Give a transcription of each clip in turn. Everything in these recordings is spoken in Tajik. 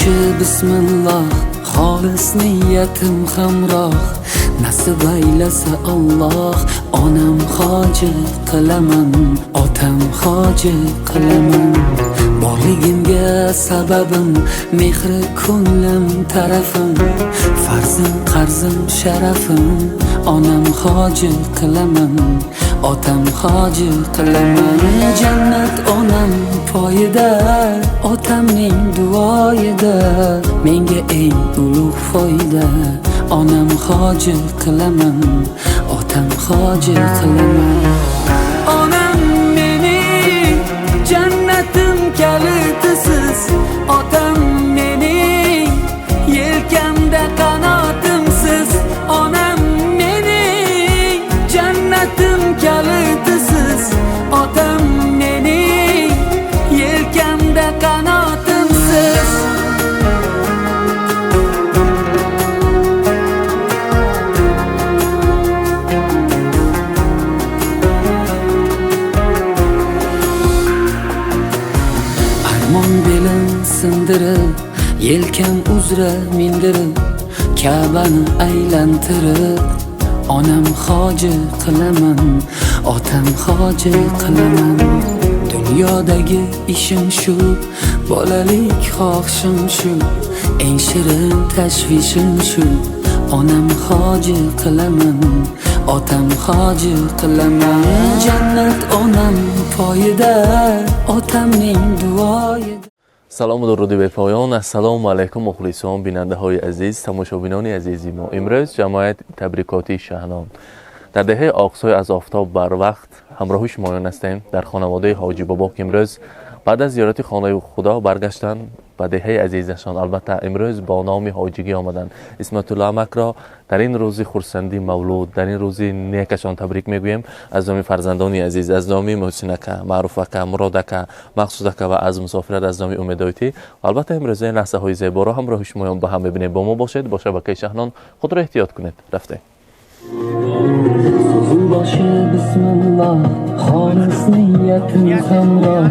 Boshi bismillah, xolis niyatim hamroh. Nasib aylasa Alloh, onam hoji qilaman, otam hoji qilaman. Borligimga sababim, mehri ko'nglim tarafim, farzim qarzim sharafim, onam hoji qilaman, otam hoji qilaman. Jannat onam poyida, otamning duoyida, menga eng ulug' foyda, onam hoji qilaman, otam hoji qilaman. Onam mening jannatim kalitisiz, otam mening yelkamda qanotimsiz. Onam mening jannatim kalitisiz, otam mening yelkamda qanotimsiz. Armon belim sindirib, yelkam uzra mindirib, Ka'bani aylantirib, onam hoji qilaman, otam hoji qilaman. Dunyodagi ishim shu, bolalik xohishim shu, eng shirin tashvishim shu, onam hoji qilaman, otam hoji qilaman. Jannat onam poyida, otamning duoyida. Салому дуруди бепоён. Ассалому алайкум, мухлисон, бинандаҳои азиз, тамошобинони азизи мо. Имрӯз ҷамоати табрикотии Шаҳнон дар деҳаи Оқсой аз офтоб барвақт ҳамроҳи шумоён ҳастем дар хонаводаи Ҳоҷӣ Бобо, ки имрӯз баъд аз зиёрати хонаи Худо баргаштанд ба деҳаи азизашон. Албатта, имрӯз бо номи ҳоҷигӣ омаданд. Исматулло амакро дар ин рӯзи хурсандӣ мавлуд, дар ин рӯзи некашон табрик мегӯем аз номи фарзандони азиз, аз номи Муҳсин ака, Маъруф ака, Мурод ака, Мақсуд ака ва аз мусофират аз номи Умедойтӣ. Албатта, имрӯза ин лаҳзаҳои зеборо ҳамроҳи шумоён ба ҳам мебинем. Бо мо бошед, бо шабакаи Шаҳнон. Худро эҳтиёт кунед. Рафтем. So'zim boshi bismillah, xolis niyatim hamroh.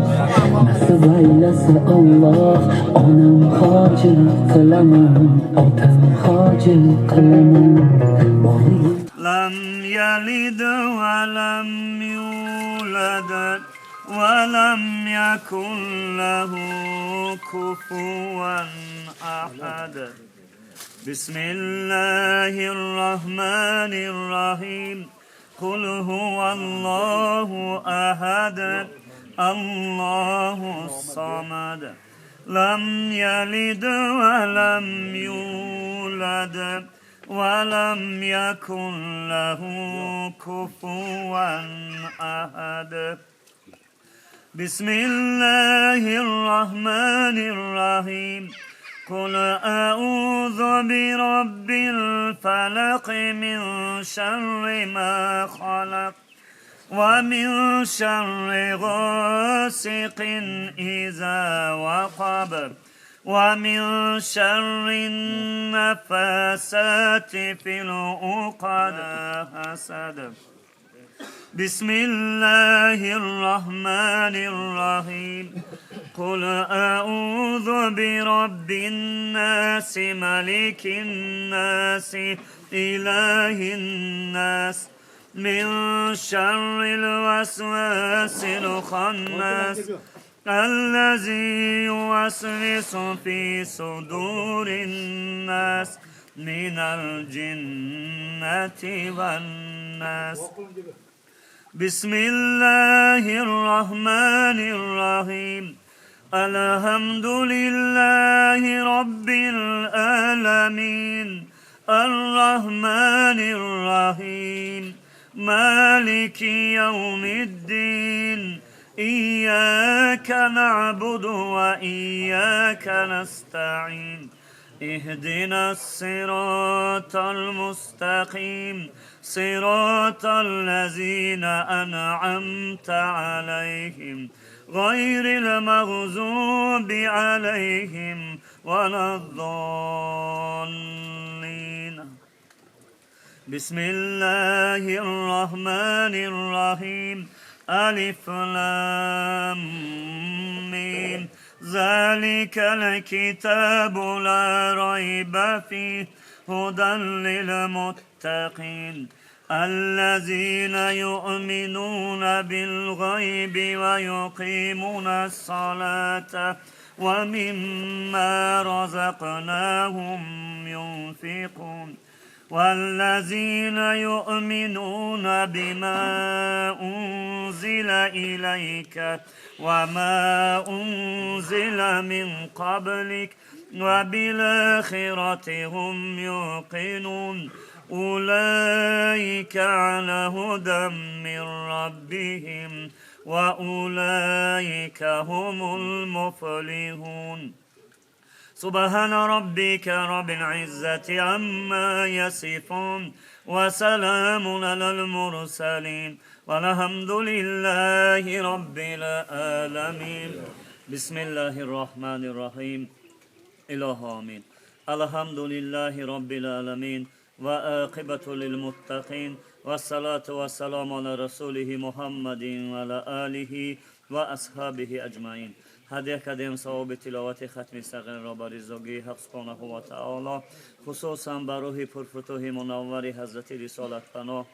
Nasib aylasa Alloh, onam hoji qilaman, otam hoji qilaman. لم يلد ولم يولد ولم يكن له كفوا أحد. بسم الله الرحمن الرحيم. قل هو الله أحد، الله الصمد، لم يلد ولم يولد ولم يكن له كفوا أحد. بسم الله الرحمن الرحيم. قل أعوذ برب الفلق من شر ما خلق ومن شر غاسق إذا وقب ومن شر النفاثات في العقد حسد. بسم الله الرحمن الرحيم. قل أعوذ برب الناس، ملك الناس، إله الناس، من شر الوسواس الخناس الذي يوسوس في صدور الناس من الجنة والناس. بسم الله الرحمن الرحيم. الحمد لله رب العالمين، الرحمن الرحيم، مالك يوم الدين، إياك نعبد وإياك نستعين، اهدنا الصراط المستقيم، صراط الذين أنعمت عليهم، غير المغضوب عليهم ولا الضالين. بسم الله الرحمن الرحيم. ألف لام ميم. ذلك الكتاب لا ريب فيه هدى للمتقين الذين يؤمنون بالغيب ويقيمون الصلاة ومما رزقناهم ينفقون والذين يؤمنون بما أنزل إليك وما أنزل من قبلك وبالآخرة هم يوقنون أولئك على هدى من ربهم وأولئك هم المفلحون سبحان ربك رب العزة عما يصفون وسلام على المرسلين والحمد لله رب العالمين. بسم الله الرحمن الرحيم. إله آمين. الحمد لله رب العالمين وعاقبة للمتقين والصلاة والسلام على رسوله محمد وعلى آله وأصحابه أجمعين. هدیه کردیم ثواب تلاوت ختم صغیر را بر رضاگی حق سبحانه و تعالی، خصوصا بر روح پرفتوح منور حضرت رسالت پناه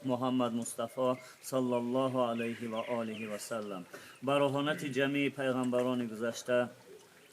محمد مصطفی صلی الله علیه و آله و سلم، بر روحانت جمیع پیغمبران گذشته،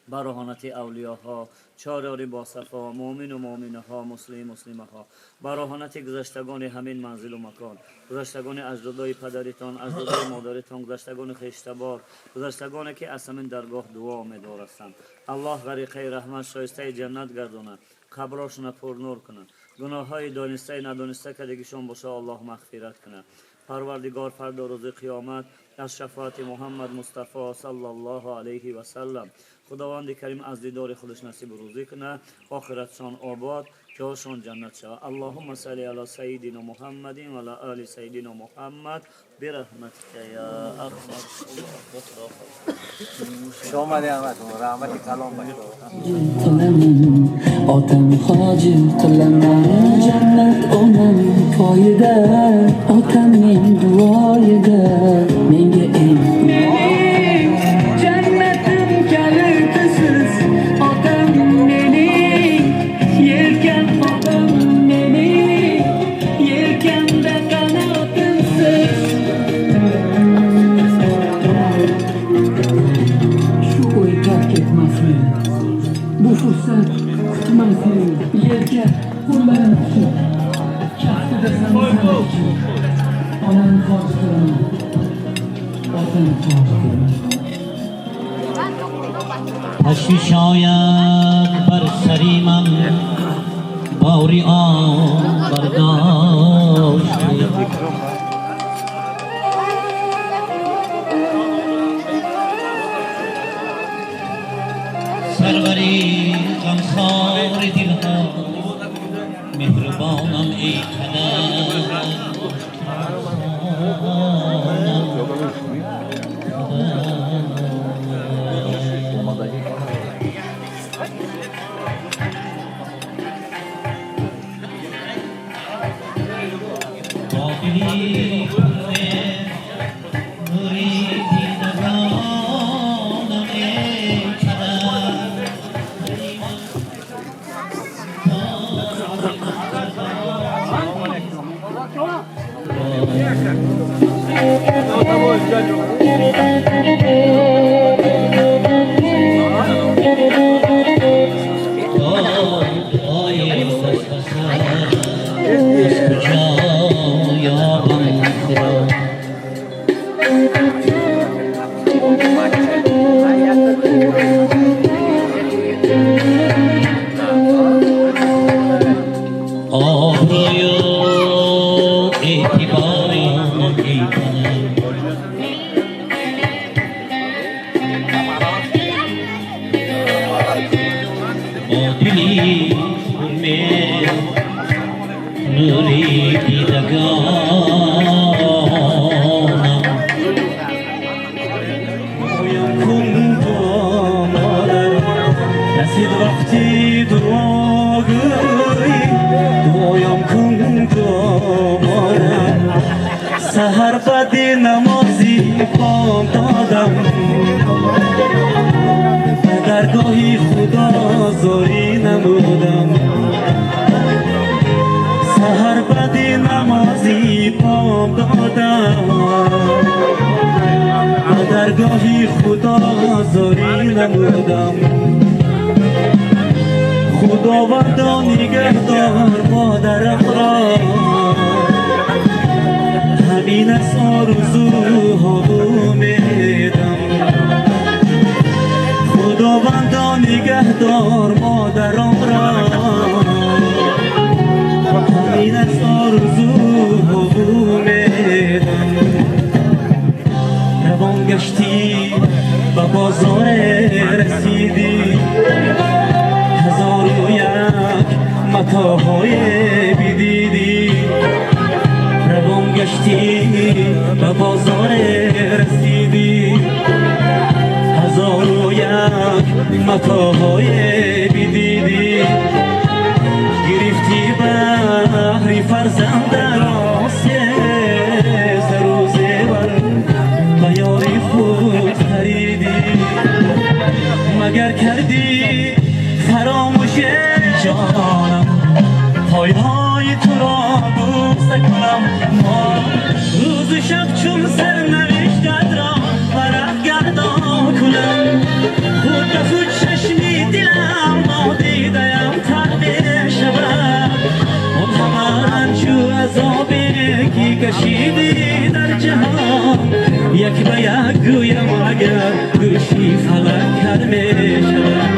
بر روحانت اولیاها، چهار با صفا، مؤمن و مؤمنه ها، مسلم مسلمه ها، بر روحانت گذشتگان همین منزل و مکان، گذشتگان اجدادای پدرتان، اجدادای مادرتان، گذشتگان خویشتبار، گذشتگانی که از همین درگاه دعا امیدوار هستند. الله غریقه رحمت شایسته جنت گرداند، قبراشون پر نور کنه، گناههای دانسته ندانسته که دیگشون باشه الله مغفرت کنه. پروردگار فردا روز قیامت از شفاعت محمد مصطفی صلی الله علیه و سلم خداوند کریم از دیدار خودش نصیب روزی کنه، آخرتشان آباد، جاشان جنت شود. اللهم صل علی سیدنا محمد و علی آل سیدنا محمد برحمتک یا ارحم. شما رحمت کلام otam hoji qilaman, jannat onam poyida, otamning duoyida menga eng mening jannatim kalitisiz, otam mening yelkam, otam mening yelkamda qanotimsiz. Shu o'y tark etmas meni, bu fursat kutmas meni, yelka qo'llarim tutib kaftida samsam ichib, onam hoji qilaman, otam hoji qilaman. تشویش آید بر سری من باری آن برداشته، سروری غمخوار دلها مهربانم ای پدر. نوری دیدگانم کن با مادر رسید وقتی دعاگویی، دعایم کن با مادر سحر بعد نمازی بام دادم. Даргоҳи Худо зорӣ намудам. Худовандо нигаҳдор модарам ро, ҳамин аст орзуҳо умедам. Худовандо нигаҳдор модарам ро, ҳамин аст орзуҳо умедам. Равон гаштӣ ба бозор расидӣ, ҳазору як матоъҳое бидидӣ. Равон гаштӣ ба бозор расидӣ, ҳазору як матоъҳое бидидӣ. Гирифтӣ баҳри фарзандаро сезару зевар, ба ёри худ харидӣ. Магар кардӣ фаромӯш ҷонам, пойҳои туро бӯса кунам. Рӯзу шаб чун сарнавиштат ро варақ гардон кунам. Худ ба худ чашми дилам нодидаям тар мешавад. Он ҳама ранҷу азобе ки кашидӣ дар ҷаҳон, як ба як гӯям агар гӯши фалак кар мешавад.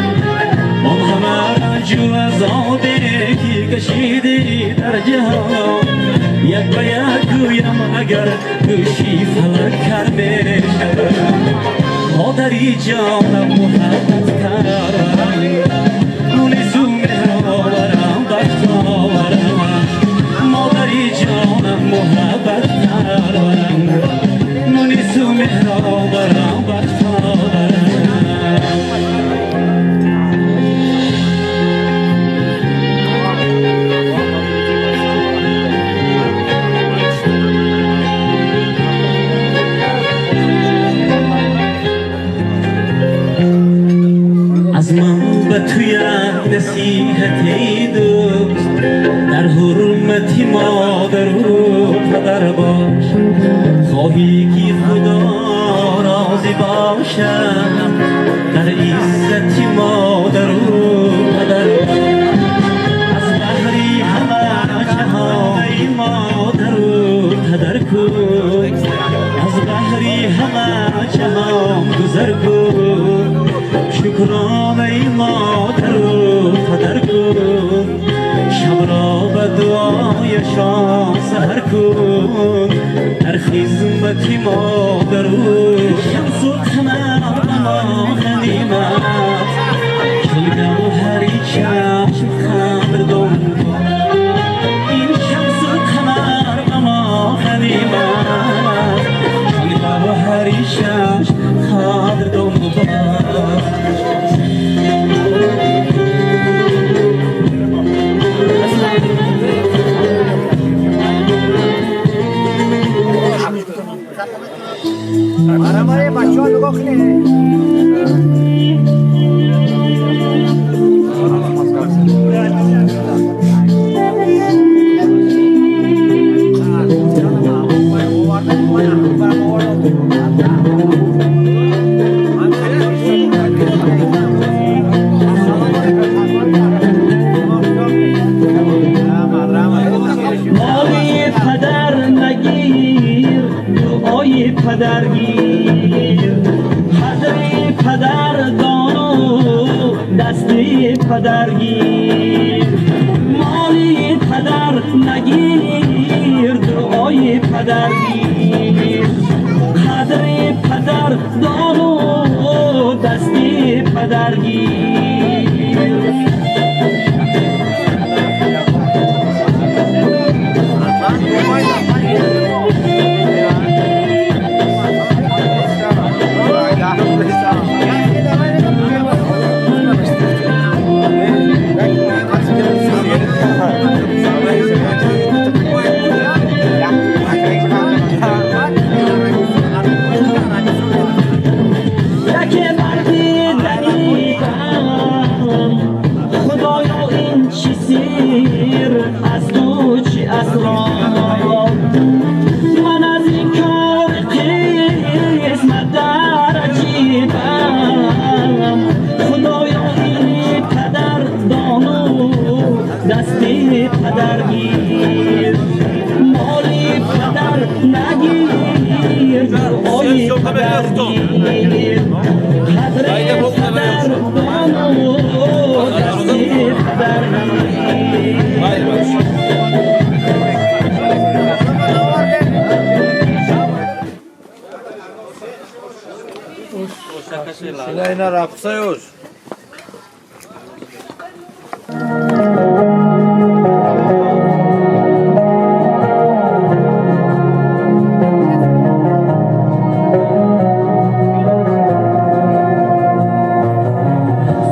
Он ҳама ранҷу азобе ки кашидӣ дар ҷаҳон, як ба як гӯям агар гӯши фалак кар мешавад. Модари ҷонам муҳаббат парварам, мунису меҳроварам бахтоварам. Модари ҷонам муҳаббат парварам, мунису меҳроварам бахтоварам. Аз ман ба ту як насиҳат эй дӯст, дар ҳурмати модару падар бош. Хоҳӣ ки Худо розӣ бошад, дар иззати модару падар бош. Аз баҳри ҳама ҷаҳон модару падар кун, аз баҳри ҳама ҷаҳон гузар кун. Шукронаи модару падар кун, шабро ба дуояшон саҳар кун. Дар хизмати модару шамсу қамар ба мо ғанимат, чун гавҳари чашм қадрдон бод. Ин шамсу қамар ба мо ғанимат, чун гавҳари чашм қадрдон бод. بچه‌ها نگاه کنید. مالی پدر نگیر، دعای پدر گیر. قدر پدر دانو دستی پدر گیر. مالی پدر نگیر، دعای پدر گیر. قدر پدر دانو دستی پدر گیر. یکی مردی دریدم خبر گیر قدر پدر دانا و درس پدر گیر.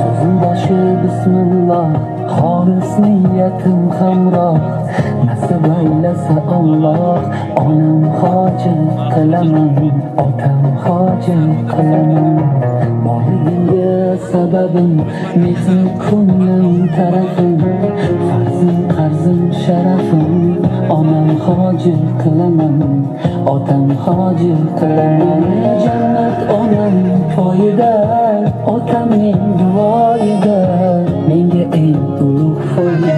Sözüm başı bismillah, xolis niyatim hamroh, nasib aylasa Alloh, onam hoji qilaman, otam hoji qilaman. Borligimga sababim mehri ko'nglim tarafim, farzim qarzim sharafim, onam hoji qilaman, otam hoji qilaman. Jannat onam poyida, otamning duoyida, menga eng ulug' foyda.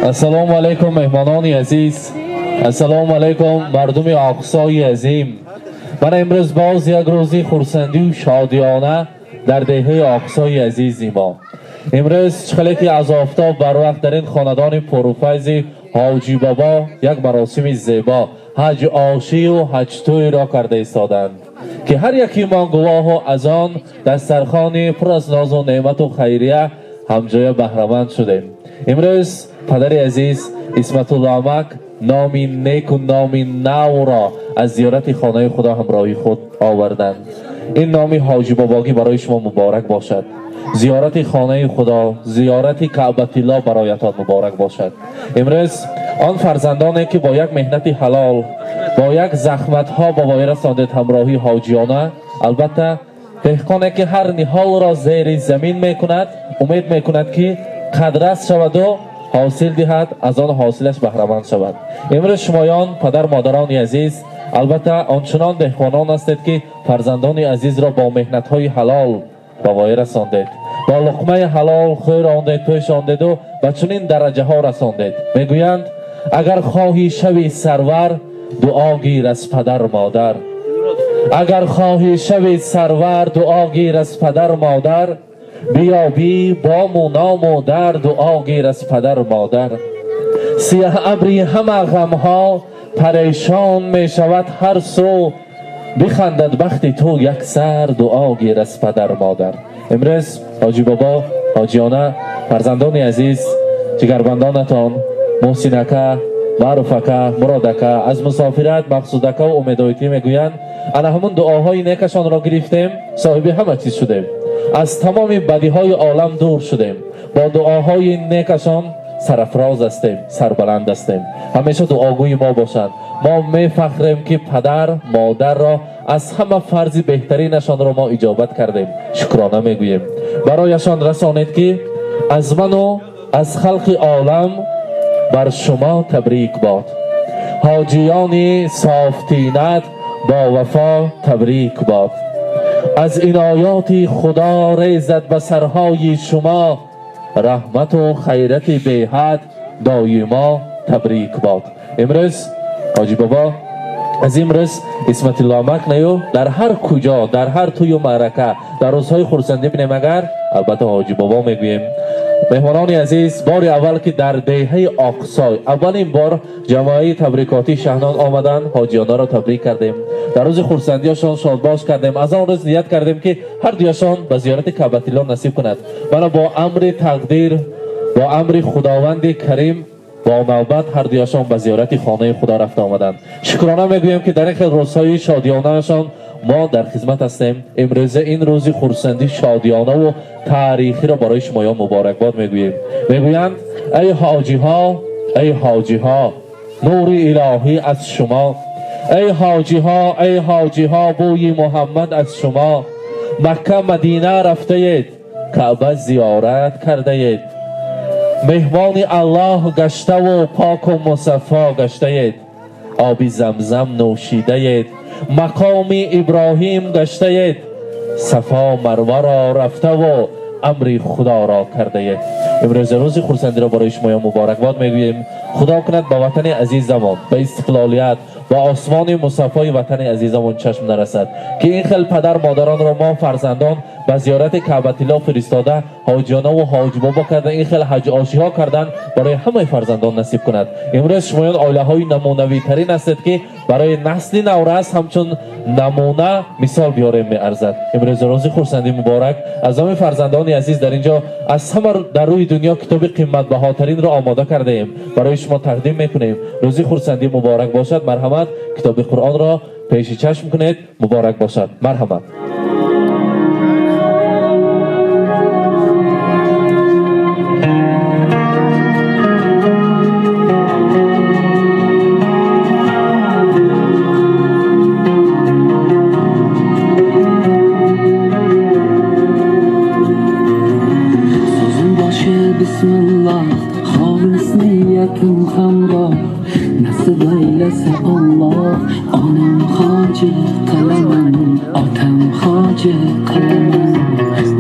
Ассалому алайкум, меҳмонони азиз. Ассалому алайкум, мардуми Оқсои азим. Ман имрӯз боз як рӯзи хурсандию шодиёна дар деҳаи Оқсои азизи мо. Имрӯз чӣ ки аз офтоб барвақт дар ин хонадони пурфайзи Ҳоҷи Бобо як маросими зебо ҳаҷ ошию ҳаҷтӯйро карда истоданд, ки ҳар яки мо гувоҳу аз он дастархони пур аз нозу неъмату хайрия ҳамҷоя баҳраманд шудем. Имрӯз падари азиз Исматулло амак номи неку номи навро аз зиёрати хонаи Худо ҳамроҳи худ оварданд. Ин номи Ҳоҷи Бобогӣ барои шумо муборак бошад. Зиёрати хонаи Худо, зиёрати Каъбатилло бароятон муборак бошад. Имрӯз он фарзандоне ки бо як меҳнати ҳалол, бо як захматҳо ба воя расондед ҳамроҳи ҳоҷиёна, албатта деҳқоне ки ҳар ниҳолро зери замин мекунад, умед мекунад ки қадрас шаваду ҳосил диҳад, аз он ҳосилаш баҳраманд шавад. Имрӯз шумоён, падар модарони азиз, албатта ончунон деҳқонон ҳастед ки фарзандони азизро бо меҳнатҳои ҳалол ба воя расондед, бо луқмаи ҳалол хӯрондед, пӯшондеду ба чунин дараҷаҳо расондед. Мегӯянд, агар хоҳӣ шави сарвар, дуо гир аз падар модар. Агар хоҳӣ шави сарвар, дуо гир аз падар модар. Биёбӣ бому ному дар, дуо гир аз падар модар. Сиёҳ абри ҳама ғамҳо парешон мешавад ҳар сӯ, бихандад бахти ту як сар, дуо гир аз падар модар. Имрӯз Ҳоҷи Бобо, ҳоҷиёна, фарзандони азиз, ҷигарбандонатон Муҳсинака, Маъруфака, Муродака аз мусофират Мақсудака ва Умедоитӣ мегӯянд, ана ҳамун дуоҳои некашонро гирифтем, соҳиби ҳама чиз шудем, аз тамоми бадиҳои олам дур шудем, бо дуоҳои некашон сарафроз ҳастем, сарбаланд ҳастем. Ҳамеша дуогӯи мо бошанд. Мо мефахрем ки падар модарро аз ҳама фарзи беҳтаринашонро мо иҷобат кардем, шукрона мегӯем. Барояшон расонед ки аз ману аз халқи олам бар шумо табрик бод. Ҳоҷиёни софтинат бо вафо табрик бод. Аз иноёти Худо резад ба сарҳои шумо раҳмату хайрати беҳад доимо табрик бод. Имрӯз Ҳоҷи Бобо, аз имрӯз Исматилло амак наю дар ҳар куҷо, дар ҳар тӯю маърака, дар рӯзҳои хурсандӣ бинем, агар албатта Ҳоҷи Бобо мегӯем. Меҳмонони азиз, бори аввал ки дар деҳаи Оқсой аввалин бор ҷамоаи табрикотии Шаҳнон омаданд, ҳоҷиёнаро табрик кардем, дар рӯзи хурсандиашон шодбош кардем. Аз он рӯз ният кардем ки ҳар дуяшон ба зиёрати Каъбатилло насиб кунад. Мана бо амри тақдир, бо амри Худованди Карим, бо навбат ҳар дуяшон ба зиёрати хонаи Худо рафта омаданд. Шукрона мегӯем ки дар ин хел рӯзҳои шодиёнаашон мо дар хизмат ҳастем. Имрӯза ин рӯзи хурсандӣ, шодиёнаву таърихиро барои шумоён муборакбод мегӯем. Мегӯянд, эй ҳоҷиҳо, эй ҳоҷиҳо, нури илоҳӣ аз шумо. Эй ҳоҷиҳо, эй ҳоҷиҳо, бӯи Муҳаммад аз шумо. Макка Мадина рафтаед, Каъба зиёрат кардаед, меҳмони Аллоҳ гаштаву поку мусаффо гаштаед, оби Замзам нӯшидаед, мақоми Иброҳим гаштаед, Сафо Марваро рафтаву амри Худоро кардаед. Имрӯз рӯзи хурсандиро барои шумоён муборакбод мегӯем. Худо кунад ба ватани азизамон, ба истиқлолият, Ба осмони мусаффои ватани азизамон чашм нарасад, ки ин хел падар модаронро мо фарзандон ба зиёрати Каъбатилло фиристода, ҳоҷиёнаву ҳоҷибобо кардан, ин хел ҳаҷ ошиҳо кардан барои ҳамаи фарзандон насиб кунад. Имрӯз шумоён оилаҳои намунавитарин ҳастед, ки барои насли наврас ҳамчун намуна мисол биёрем меарзад. Имрӯз рӯзи хурсандӣ муборак. Аз номи фарзандони азиз дар инҷо аз ҳама дар рӯи дунё китоби қиматбаҳотаринро омода кардаем, барои шумо тақдим мекунем. Рӯзи хурсандӣ муборак бошад. Марҳамат, китоби Қуръонро пеши чашм кунед. Муборак бошад. Марҳамат. Bismillah, xolis niyatim hamroh, nasib aylasa Alloh, onam hoji qilaman, otam hoji qilaman.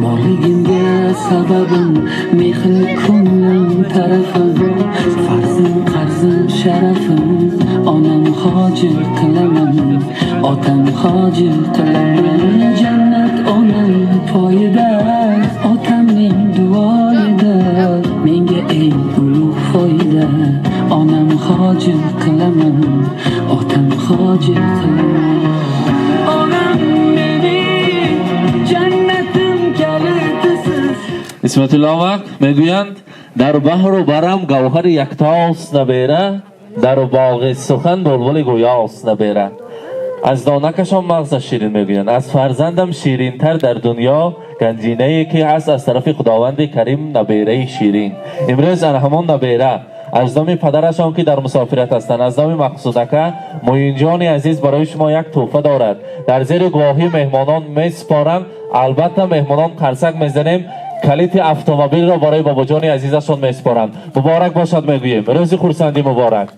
Borligimga sababim mehr ko'nglim tarafim, farzim qarzim sharafim, onam hoji qilaman, otam hoji qilaman. Jannat onam poyida, otamning duoyida, menga eng ulug' foyda, onam hoji qilaman, otam hoji qilaman. Onam mening jannatim kalitisiz. Ismatullo vaqt мегӯянд: дар баҳру барам гавҳари яктост набера, дар боғи сухан булбули гӯёст набера. Аз донакашон мағза ширин мегӯянд, аз фарзандам ширинтар дар дунё ганҷинае ки ҳаст аз тарафи Худованди Карим набераи ширин. Имрӯз ана ҳамон набера аз номи падарашон, ки дар мусофират ҳастанд, аз номи Мақсудака Муинҷони азиз барои шумо як тӯҳфа дорад. Дар зери гувоҳии меҳмонон месупоранд. Албатта, меҳмонон қарсак мезанем. Калити автомобилро барои бобоҷони азизашон месупоранд. Муборак бошад мегӯем. Рӯзи хурсандӣ муборак.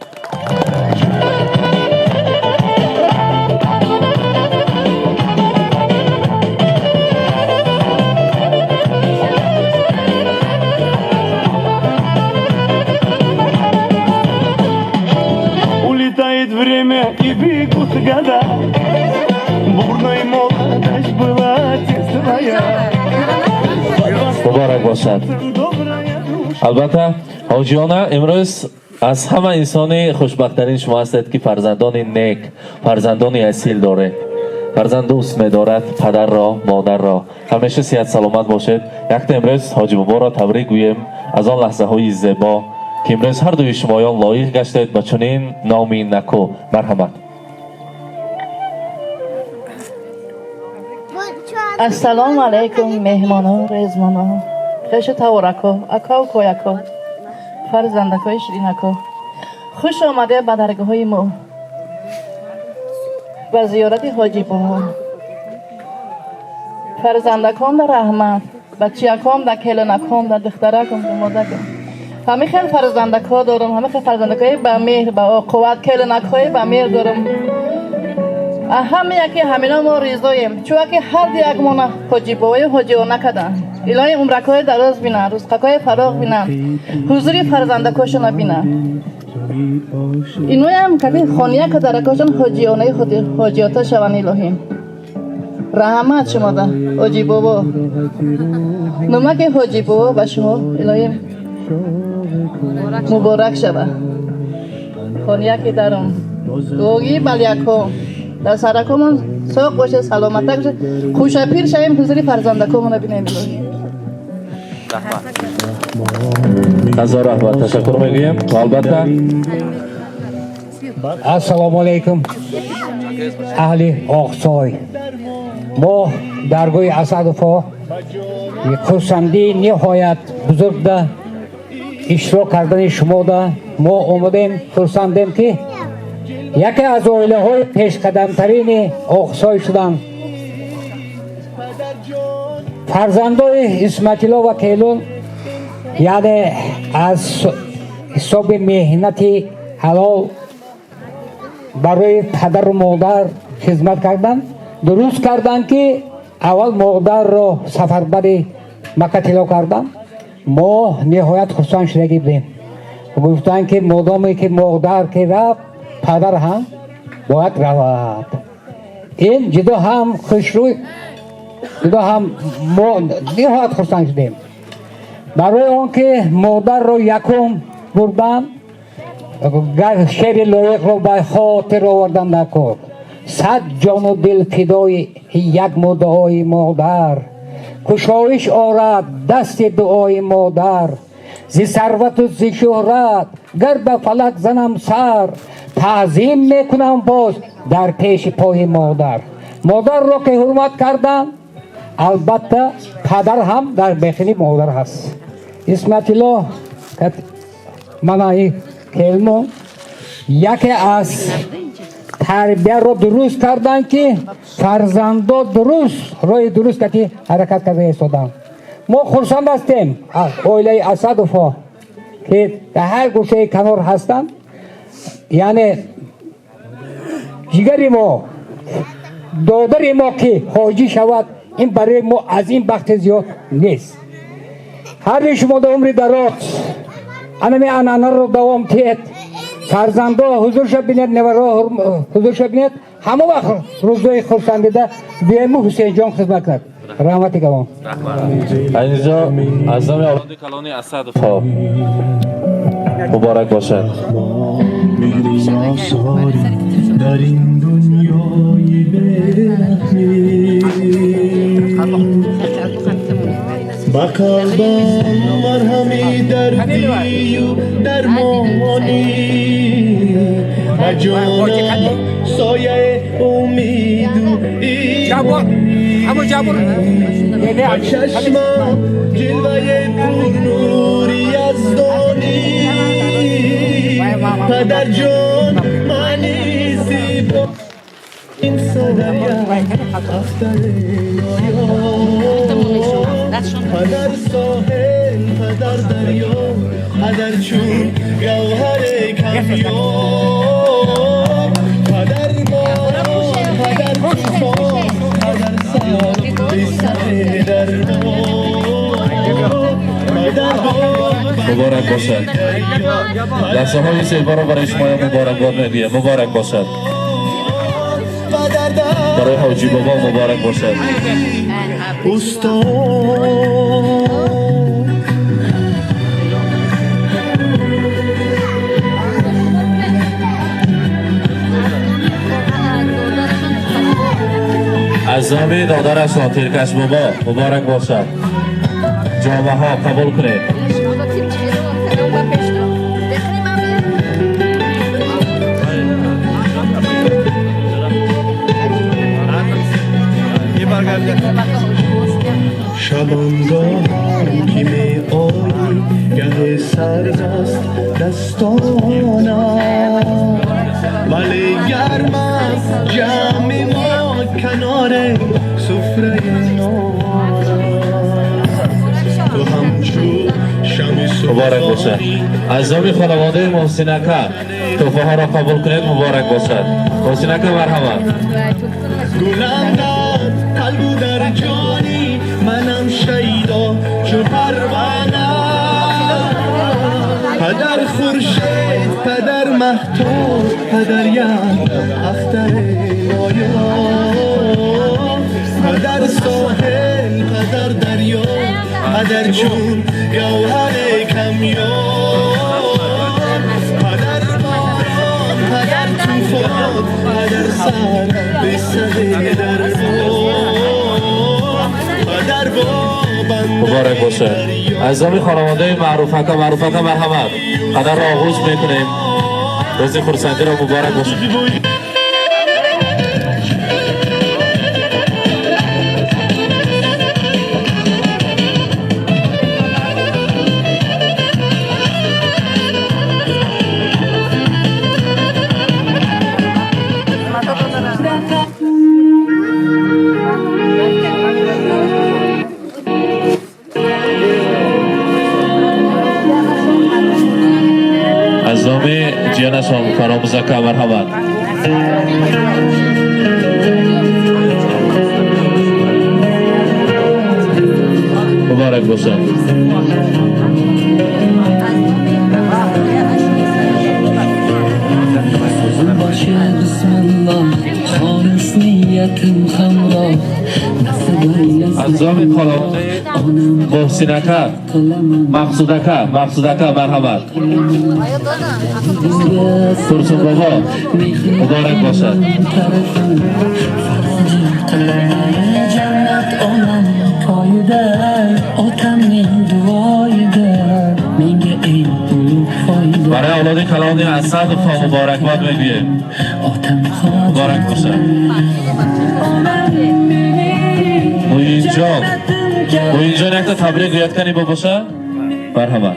Улетает время и бегут года. Бурной молодость была тесная. Муборак бошад. Албатта, ҳоҷиёна, имрӯз аз ҳама инсони хушбахттарин шумо ҳастед, ки фарзандони нек, фарзандони асил доред. Фарзанд дӯст медорад падарро, модарро. Ҳамеша сиҳат саломат бошед. Якта имрӯз ҳоҷи боборо табрик гӯем аз он лаҳзаҳои зебо, ки имрӯз ҳар дуи шумоён лоиқ гаштед ба чунин номи наку. Марҳамат. Ассалому алайкум, меҳмоно, резмоно, хешу таворако, акау кояко, фарзандакои ширинако. Хуш омаде ба даргоҳҳои мо, ба зиёрати ҳоҷи бобо. Фарзандаком да раҳмат, бачияком да, келинаком да, духтараком да, модаком. Ҳами хел фарзандако дорам, ҳами хел фарзандакои ба меҳр, ба оқувват, келинакҳои ба меҳр дорам. Ҳама яке ҳамино мо ризоем, чунки ҳар якмона ҳоҷи бобою ҳоҷиё накарданд. Илоҳи умракҳои дароз бинанд, рӯзқакҳои фароғ бинанд, ҳузури фарзандакошона бинанд. Иноям кафи хонияка даракошон ҳоҷиёнаи ҳоҷиёта шаванд. Илоҳӣ раҳмат шумода, ҳоҷи бобо. Номаки ҳоҷи бобо ба шумо илоҳӣ муборак шава. Хонияки дарум дуогии балякҳо дар саракомон соқ боше, саломатак боше, хушапир шавем, ҳузури фарзандакомона бинем, илоҳӣ. Ҳазор раҳмат, ташаккур мегӯем. Ва албатта, Ассалому алайкум, аҳли Оқсой. Мо даргоҳи Асадовҳо хурсандии ниҳоят бузургда иштирок кардани шумода мо омадем. Хурсандем, ки яке аз оилаҳои пешқадамтарини Оқсой шуданд фарзандои Исматилло ва Келун, яъне аз ҳисоби меҳнати ҳалол барои падару модар хизмат кардан. Дуруст карданд, ки аввал модарро сафарбари Макка тилло карданд. Мо ниҳоят хурсанд шудагӣ будем. Гуфтанд, ки модоме ки модар ки рафт, падар ҳам Бояд равад. Ин ҷудо ҳам хушрӯй, ҷудо ҳам мо ниҳоят хурсанд шудем. Барои он ки модарро якум бурдан, шери лоиқро ба хотир овардан дар кор. 100 ҷону дил фидои як муддаои модар, кушоиш орад дасти дуои модар. Зи сарвату зи шӯҳрат гар ба фалак занам сар, таъзим мекунам боз дар пеши пои модар. Модарро ки ҳурмат кардам, албатта падар ҳам дар бехини модар ҳаст. Исматилло манаи келмо яке аз тарбияро дуруст кардан, ки фарзандо дуруст роҳи дуруст кати ҳаракат карда истоданд. Мо хурсанд ҳастем аз оилаи Асадовҳо, ки дар ҳар гӯшаи канор ҳастанд. Яъне ҷигари мо, додари мо ки ҳоҷӣ шавад, ин барои мо аз ин бахти зиёд нест. Ҳарри шумо да умри дароз, анами анъанаро давом диҳед, фарзандо ҳузурша бинед, неваро ҳузурша бинед, ҳама вақт рӯзои хурсандида биёему Ҳусейнҷон хизмат кунад. Раҳмати калон. Айнҷо аз номи авлоди калони Асадовҳо муборак бошад. Дар ин дунёи бераҳмӣ ба қалбам марҳами дардию дармонӣ, ба ҷонам сояи умиду имонӣ, ба чашмам ҷилваи пурнури яздонӣ. Падарҷон, мани зебо ин падар соҳил, падар дарё, падар чун гавҳари камёб, падар борон, падар тӯфон, падар сар бисари дарбор, падар муборак бошад. Лаҳзаҳои зеборо барои шумо муборакбод мегӯям. Муборак бошад. Барои ҳоҷӣ бобо муборак бошад. Устод аз номи додарашон Тиркаш бобо муборак бошад. Ҷомаҳо қабул кунед. Шабонгоҳам ки меоӣ, гаҳ сард аст дастонам, вале гарм аст ҷамъи мо канори суфраи нонам. Ту ҳамчу шами муборак бошад. Аз номи хонаводаи Муҳсинака туҳфаҳоро қабул кунед. Муборак бошад. Муҳсинака, марҳамат. Гулам дар қалбу дар ҷони манам, шайдо чу парвона. Падар хуршед, падар маҳтоб, падар як ахтари ноёб, падар соҳил, падар дарё, падар чун гавҳари камёб, падар борон, падар тӯфон, падар сар бисари дарбор, падар бо муборак бошад. Аз номи хонаводаи Маъруфака, Маъруфака, марҳамат. Падарро оғӯш мекунем. Рӯзи хурсандиро муборак бошад. Аз номи ҷиянашон Фаромӯзака, марҳамат. Муборак бошад. So'zim boshi bismillah. Аз номи хонаводаи Муҳсин ака, Мақсуд ака, Мақсуд ака, марҳамат. Турсун бобо, муборак бошад. Jannat onam poyida, otamning duoyida, menga eng ulug' foyda. Барои авлоди калони Асадовҳо муборакбод мегӯем. Otam hoji Муборак бошад. Муинҷон, Муинҷон, якта табрик гӯяд кани бобоша? Марҳамат.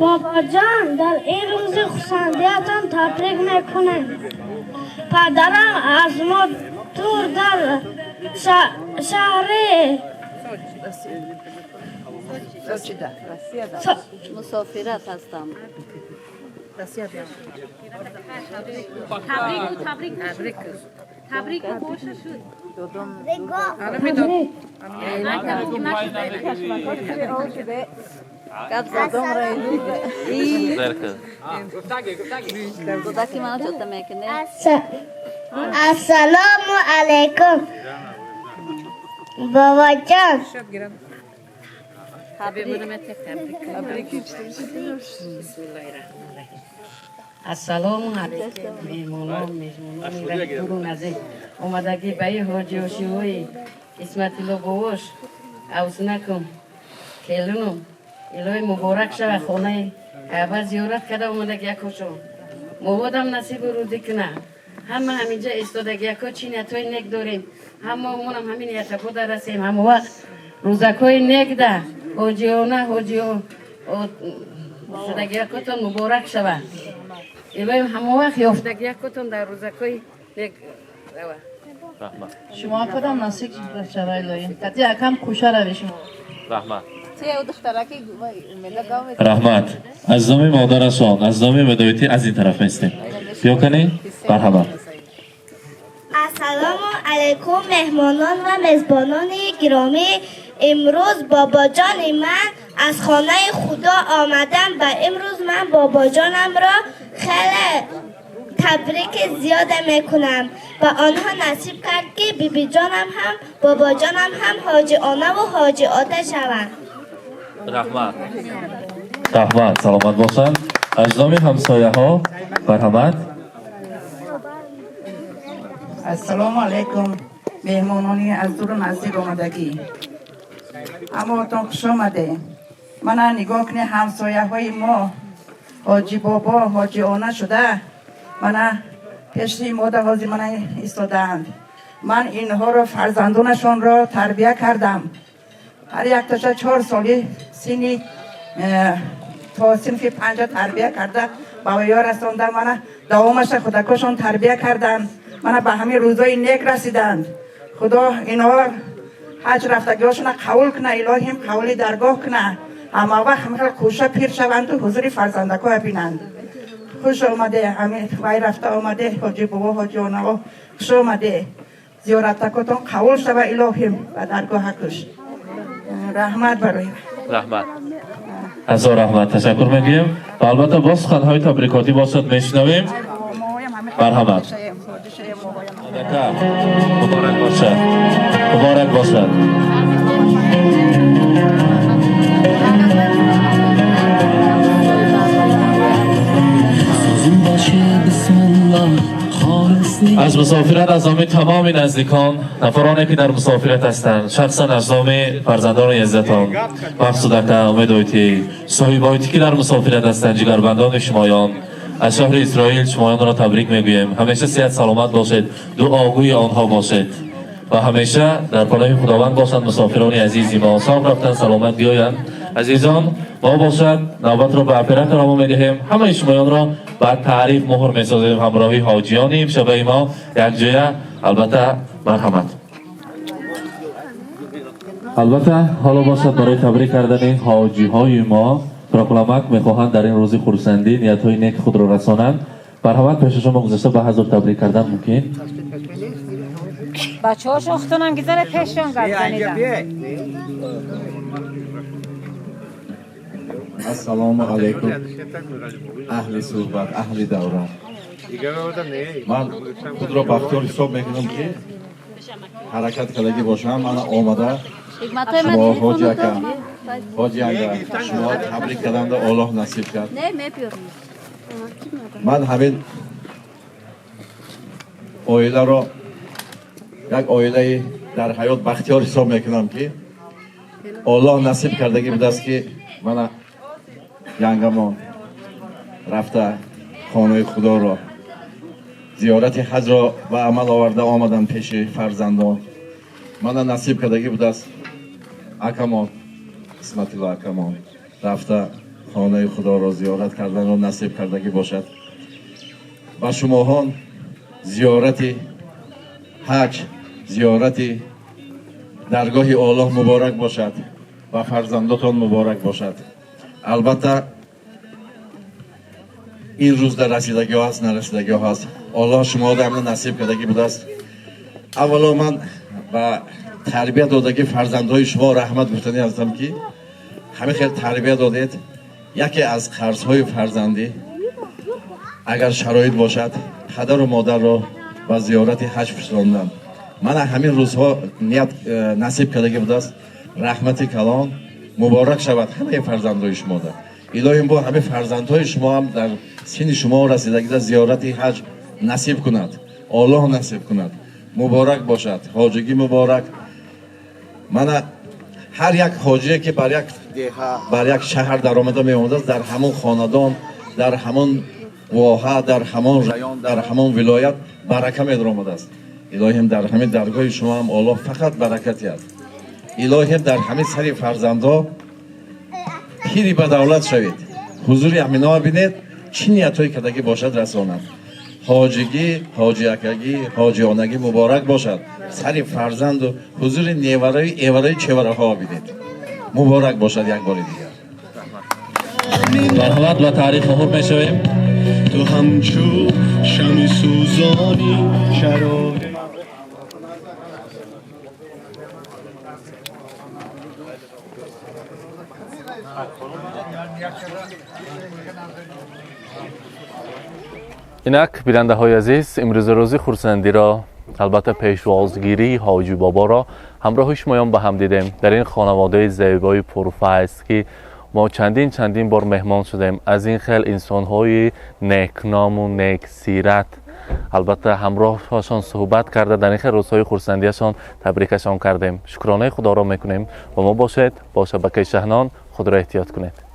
Бобоҷон, дар ин рӯзи хурсандиятон табрик мекунем. Падарам аз мо дур дар шаҳри мусофират ҳастам. Табрик боша шуд. Ассалому алайкум, бобоҷон. Ассалому алайкум, меҳмонон, меҳмонони дуру наздик омадагӣ ба ин ҳоҷиошиҳои Исматилло бобош, авснакум, келунум, илоҳи муборак шава. Хонаи Каъба зиёрат карда омадагиякошон моводам насибу рӯзӣ куна. Ҳама ҳаминҷа истодагияко чӣ ниятҳои нек дорем, ҳама монам ҳамин ниятако дарасем. Ҳама вақт рӯзакҳои нек да ҳоҷиона ҳоҷио шудагиякотон муборак шава. Илоҳим ҳама вақт ёфтагиякотон дар рӯзакҳои нек рава. Раҳмат. Шумо кадом насиб шава, илоҳим. Тати акам куша рави шумо. Раҳмат. Раҳмат. Аз номи модарашон, аз номи медоитӣ аз ин тараф меистем. Биё кани? Марҳамат. Ассалому алайкум, меҳмонон ва мезбонони гиромӣ. Имрӯз бобоҷони ман аз хонаи Худо омадам ва имрӯз ман бобоҷонамро хеле табрики зиёда мекунам ва онҳо насиб кард, ки бибиҷонам ҳам бобоҷонам ҳам ҳоҷи онаву ҳоҷи ота шаванд. Раҳмат. Раҳмат, саломат бошанд. Аз номи ҳамсояҳо, марҳамат. Ассалому алайкум, меҳмонони аз дуру наздик омадагӣ. Ҳамаатон хуш омаде. Мана нигоҳ кунед, ҳамсояҳои мо ҳоҷи бобо, ҳоҷи она шуда, мана пеши мода ҳозир мана истодаанд. Ман инҳоро, фарзандонашонро тарбия кардам. Ҳар якташа 4 соли синни то синфи 5 тарбия карда ба оё расондам. Мана давомаша худакошон тарбия карданд. Мана ба ҳамин рӯзои нек расиданд. Худо инҳо ҳаҷ рафтагиҳошона қабул куна, илоҳим қабули даргоҳ куна. Ҳама вақт ҳамихел кӯша пир шаванду ҳузури фарзандакҳоя бинанд. Хуш омаде, ҳамин вай рафта омаде, ҳоҷи бобо, ҳоҷи онао, хуш омаде. Зиёратакотон қабул шава, илоҳим ба даргоҳакуш. Раҳмат барои. Раҳмат. Ҳазор раҳмат, ташаккур мегӯем. Ва албатта боз суханҳои табрикотӣ бошад мешунавем. Марҳамат. Муборак бошад. Муборак бошад. Аз мусофират аз номи тамоми наздикон, нафароне ки дар мусофират ҳастанд, шахсан аз номи фарзандони иззатон, Мақсуд ака, Умед ойтӣ, соҳибойтӣ ки дар мусофират ҳастанд, ҷигарбандони шумоён, аз шаҳри Исроил шумоёнро табрик мегӯем. Ҳамеша сиҳат саломат бошед, дуогӯи онҳо бошед ва ҳамеша дар паноҳи Худованд бошанд мусофирони азизи мо. Соғ рафтан, саломат биёянд. Азизон, мо бошад навбатро ба оператор мо медиҳем. Ҳамаи шумоёнро ба таъриф муҳр месозем ҳамроҳи ҳоҷиёни имшабаи мо якҷоя. Албатта, марҳамат. Албатта, ҳоло бошад барои табрик кардани ҳоҷиҳои мо прокламак мехоҳанд дар ин рӯзи хурсандӣ ниятҳои неки худро расонанд. Марҳамат, пеши шумо гузашта ба ҳазур табрик кардан мумкин. Бачаҳошон худтонам гизаре пешшон гап занидам. Ассалому алайкум, аҳли суҳбат, аҳли даврон. Ман худро бахтиёр ҳисоб мекунам, ки ҳаракат кардагӣ бошам. Мана омада шумо, ҳоҷи ака, ҳоҷи ага, шумо табрик карданда Оллоҳ насиб кард. Ман ҳамин оиларо як оилаи дар ҳаёт бахтиёр ҳисоб мекунам, ки Оллоҳ насиб кардагӣ будааст, ки мана янгамон рафта хонаи Худоро, зиёрати ҳаҷро ба амал оварда омаданд пеши фарзандон. Мана насиб кардагӣ будааст, акамон, Исматилло акамон рафта хонаи Худоро зиёрат карданро насиб кардагӣ бошад. Ба шумоҳон зиёрати ҳаҷ, зиёрати даргоҳи Оллоҳ муборак бошад ва фарзандотон муборак бошад. Албатта, ин рӯз дар расидагиҳо ҳаст, нарасидагиҳо ҳаст. Оллоҳ шумо одамро насиб кардагӣ будааст. Аввало ман ба тарбия додагӣ фарзандҳои шумо раҳмат гуфтанӣ ҳастам, ки ҳамин хел тарбия додед. Яке аз қарзҳои фарзандӣ, агар шароит бошад, падару модарро ба зиёрати ҳаҷ фиристондан. Мана ҳамин рӯзҳо ният насиб кардагӣ будааст. Раҳмати калон, муборак шавад ҳамаи фарзандҳои шумода. Илоҳим бо ҳамаи фарзандҳои шумо ҳам дар синни шумо расидагида зиёрати ҳаҷ насиб кунад, Оллоҳ насиб кунад. Муборак бошад, ҳоҷигӣ муборак. Мана ҳар як ҳоҷие, ки бар як деҳа, бар як шаҳр даромада меомадааст, дар ҳамон хонадон, дар ҳамон воҳа, дар ҳамон район, дар ҳамон вилоят барака медаромадааст. Илоҳим дар ҳамин даргоҳи шумо ҳам Оллоҳ фақат баракат диҳад. Илоҳим дар ҳамин сари фарзандҳо пири ба давлат шавед, ҳузури ҳаминоа бинед, чӣ ниятҳое кардагӣ бошад, расонад. Ҳоҷигӣ, ҳоҷиакагӣ, ҳоҷионагӣ муборак бошад. Сари фарзанду ҳузури невараи, эвараи, чевараҳо бинед. Муборак бошад як бори дигар. Марҳамат, ба таърих муҳур мешавем. Ту ҳамчу шами сӯзонӣ чароғ. Инак, бинандаҳои азиз, имрӯзи рӯзи хурсандиро, албатта пешвозгирии ҳоҷи боборо ҳамроҳи шумоён ба ҳам дидем дар ин хонаводаи зебои пурфайз, ки мо чандин чандин бор меҳмон шудем аз ин хел инсонҳои некному нексират. Албатта, ҳамроҳашон суҳбат карда, дар ин хел рӯзҳои хурсандиашон табрикашон кардем. Шукронаи Худоро мекунем. Бо мо бошед, бо шабакаи Шаҳнон. Худро эҳтиёт кунед.